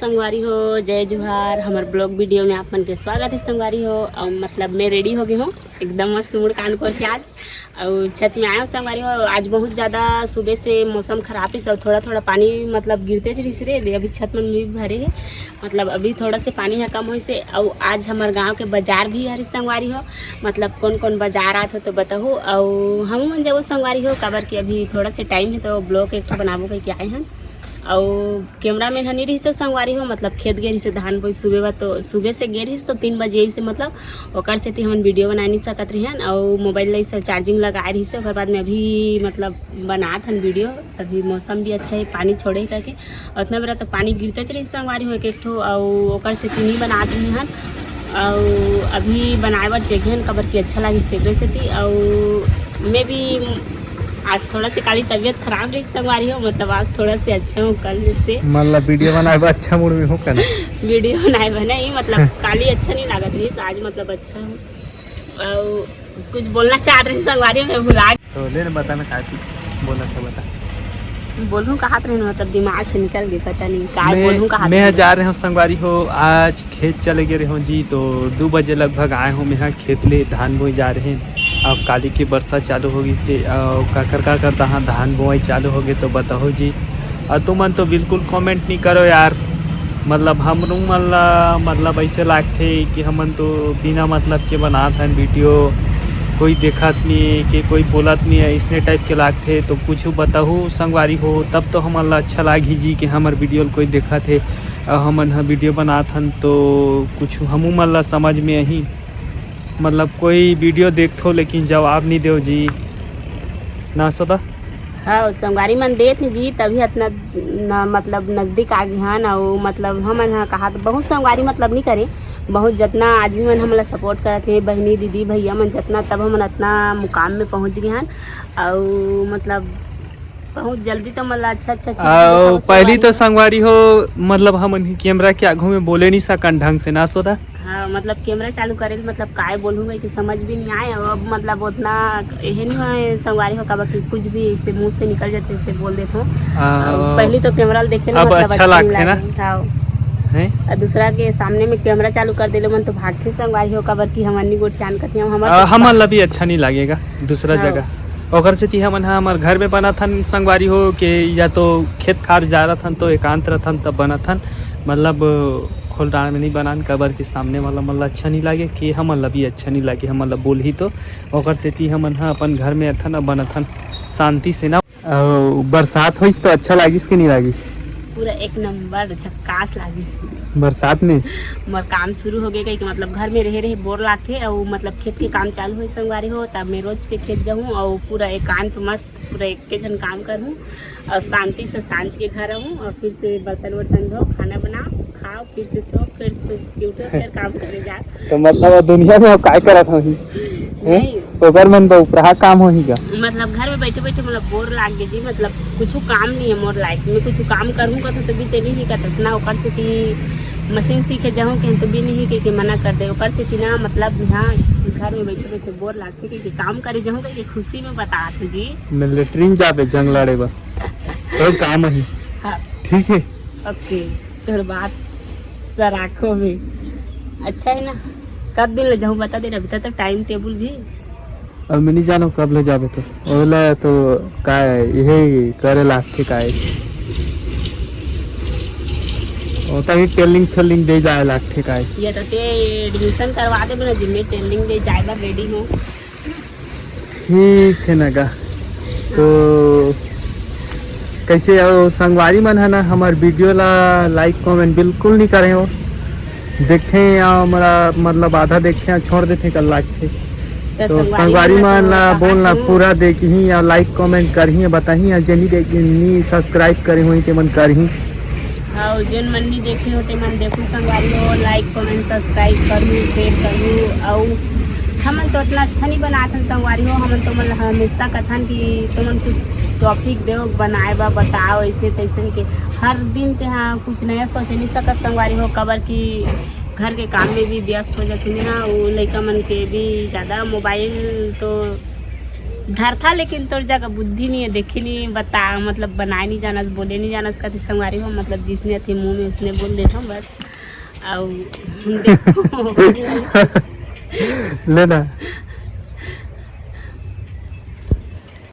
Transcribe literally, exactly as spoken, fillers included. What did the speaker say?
संगवारी हो, जय जोहार। हमर ब्लॉग वीडियो में आप मन के स्वागत है संगवारी हो। अउ मतलब मैं रेडी हो गई हूँ, एकदम मस्त मुड़ कान कोर के आज। अउ छत में आए हूँ संगवारी हो, आज बहुत ज़्यादा सुबह से मौसम खराब है, सब थोड़ा थोड़ा पानी मतलब गिरते रहिस रे। अभी छत मन भी भरे है, मतलब अभी थोड़ा से पानी ह कम होइस हे। अउ आज हमर गांव के बाजार भी हरे संगवारी हो, मतलब कौन कौन बाजार आत हो तो बताहू। अउ हमू मन जाबो संगवारी हो, काबर कि अभी थोड़ा से टाइम है तो ब्लॉग एक ठो बनाबो कहिके आए हन। अउ कैमरा मैन ह नहीं रहिस हे संगवारी हो, मतलब खेत गे रहिस हे धान बोई सुबह बा, तो सुबह से गे रहिस तो तीन बजे से मतलब ओकर सेती हमन वीडियो बनाए नहीं सकत रहिन। अउ मोबाइल ला इसे चार्जिंग लगाए रहिस हे, ओकर बाद में अभी मतलब बनात हन वीडियो। अभी मौसम भी अच्छा है, पानी छोड़े करके। उतना बेरा तो पानी गिरते रहिस संगवारी हो एक एक ठो, अउ ओकर सेती नहीं बनात रहिन। अउ अभी बनाए बर जगह हन, काबर कि अच्छा लागिस तेकरे सेती। अउ मैं भी आज थोड़ा से काली तबीयत खराब रहिस संगवारी हो, मतलब आज थोड़ा से अच्छा हूँ कल से। मतलब वीडियो बनाए बर अच्छा मूड में हूँ का ना? वीडियो बनाए बर नहीं, मतलब काली अच्छा नहीं लागत रहिस, आज मतलब अच्छा हूँ। अउ कुछ बोलना चाहत रहिस संगवारी हो, मैं भुला तो ले ना, बता ना, का तू बोला था, बता। बोलूं कहात रहे, मतलब दिमाग से निकल गए, पता नहीं का मैं बोलूं कहात मैं रहे। जा रहे हूँ संगवारी हो, आज खेत चले गए रहे हूँ जी, तो दो बजे लगभग आए हूँ मैं यहाँ खेत ले, धान बोए जा रहे हैं। अब काली की बरसा चालू होगी से, अ, काकर काकर तहाँ धान बोआई चालू होगे तो बताओ जी। और तुमन तो बिल्कुल कमेंट नहीं करो यार, मतलब हमरू मन ला मतलब ऐसे लागथे कि हमन तो बिना मतलब के बनात हन वीडियो, कोई देखत नहीं है कि कोई बोलत नहीं है, इसने टाइप के लागथे। तो कुछ बताहू संगवारी हो, तब तो हमन ला अच्छा लागही जी कि हमर वीडियो ल कोई देखत हे। अउ हमन ह वीडियो बनात हन तो कुछ हमू मन ला समझ में आही, मतलब कोई वीडियो देखथो लेकिन जवाब नहीं देव जी, ना सदा। हाँ, संगवारी मन देत हे जी, तभी इतना न, मतलब नजदीक आ गए हन। अउ मतलब हमन ह कहा तो बहुत संगवारी मतलब नहीं करे, बहुत जतना आदमी मन हमला सपोर्ट करत हे, बहनी दीदी भैया मन जतना, तब हमन अतना मुकाम में पहुँच गए हन। अउ मतलब बहुत जल्दी तो मतलब अच्छा अच्छा चीज अउ देखा पहली संगवारी तो हो। संगवारी हो, मतलब हमन ही कैमरा के आगू में बोले नहीं सकन ढंग से ना सोदा। हाँ, मतलब कैमरा चालू करे, मतलब काय बोलूँ कि समझ भी नहीं आए। अब मतलब उतना यही नहीं है संगवारी हो, काबर कि कुछ भी इससे मुंह से निकल जाते, इससे बोल देते हो। हाँ। और पहली तो कैमरा देखे ना, अब मतलब अच्छा अच्छा नहीं लागथे ना? लागे। हाँ। हैं? और दूसरा के सामने में कैमरा चालू कर देले मन तो भागथे संगवारी हो, काबर कि हमन नहीं गोठियान करते हम, हमर आ, तो हमन ला भी अच्छा नहीं लागेगा दूसरा हाँ। जगह। ओकर सेती हमन ह हमर घर में बनाथन संगवारी हो के, या तो खेत खार जा रथन तो एकांत रथन तब बनाथन, मतलब खोलटान में नहीं बनान, काबर के सामने वाला मन ला अच्छा नहीं लागे, कि हमन ला भी अच्छा नहीं लागे, हमन ला बोलही तो। ओकर सेती हमन ह अपन घर में अथन अब बनाथन शांति से ना। अउ बरसात होइस तो अच्छा लागिस कि नहीं लागिस? पूरा एक नंबर झक्कास लागिस। बरसात में? मोर काम शुरू हो गए, कहिके मतलब घर में रहे रहे बोर लागथे, अउ मतलब खेत के काम चालू होइस संगवारी हो, तब मैं रोज के खेत जाहूँ, अउ पूरा एकांत मस्त, पूरा एक के झन काम करहूँ, अउ शांति से सांझ के घर आहूँ, अउ फिर से बर्तन वर्तन धो, खाना बनाओ, खाओ, फिर से सो, फिर से उठो, फिर काम करे जा। तो मतलब अब दुनिया में अब काय करत होही? हैं? नहीं। ओकर मन तो उपराहा काम होही का? मतलब घर में बैठे बैठे मतलब बोर लाग गे जी, मतलब कुछ काम नहीं है मोर लाइफ में, कुछ काम करूँ का तो तभी ते नहीं करत ना, ओकर सेती मशीन सीखे जाऊँ कहीं तो भी नहीं के, के मना कर दे, ओकर सेती ना मतलब यहाँ घर में बैठे बैठे बोर लागथे के, के काम करे जाऊँ के खुशी में बता जी। मिलिट्री में जाबे जंग लड़े बर, तो काम ही। हाँ। ठीक है। ओके, तोर बात सर आँखों में। अच्छा है ना, कब दिन ले जाऊँ बता दे, अभी तक तो टाइम टेबल भी। अब मैं नहीं जानो कब ले जाबे तो। ओला तो काय, यही करे लागथे काय। ओता ही ट्रेनिंग फेलिंग दे जाए लागथे काय। ये तो ते एडमिशन करवा दे, मैं जिम्मे ट्रेनिंग दे जाए बर रेडी हूँ। ठीक है ना गा। तो कैसे हो संगवारी मन है ना, हमार वीडियो ला लाइक कमेंट बिल्कुल नहीं करे हो। देखे या हमारा मतलब आधा देखे या छोड़ देथे कर लागथे। तो तो संगवारी संगवारी मन मन तो ला कहा बोलना हूँ। पूरा देखही या लाइक कमेंट करही या बताही या जेनी देखही सब्सक्राइब करे होही ते मन करही। अउ जेन मन नहीं देखे हो ते मन देखू संगवारी हो, लाइक कमेंट सब्सक्राइब करू, शेयर करू। अउ हमन तो उतना अच्छा नहीं बनात हन संगवारी हो, हमन तो मन हमेशा कथन कि तुमन कुछ टॉपिक दो बनाए बा, बताओ ऐसे तैसन के। हर दिन ते हाँ कुछ नया सोच नहीं सकत संगवारी हो, काबर कि घर के काम में भी व्यस्त हो जाती ना, वो लइका मन के भी ज़्यादा मोबाइल तो धरथा, लेकिन तोर जगह बुद्धि नहीं है, देखी नहीं, बता, मतलब बनाए नहीं जानस, बोले नहीं जानस, कति संगवारी हो, मतलब जिसने अति मुंह में उसने बोल देता हूँ बस। अउ देखो। ले ना,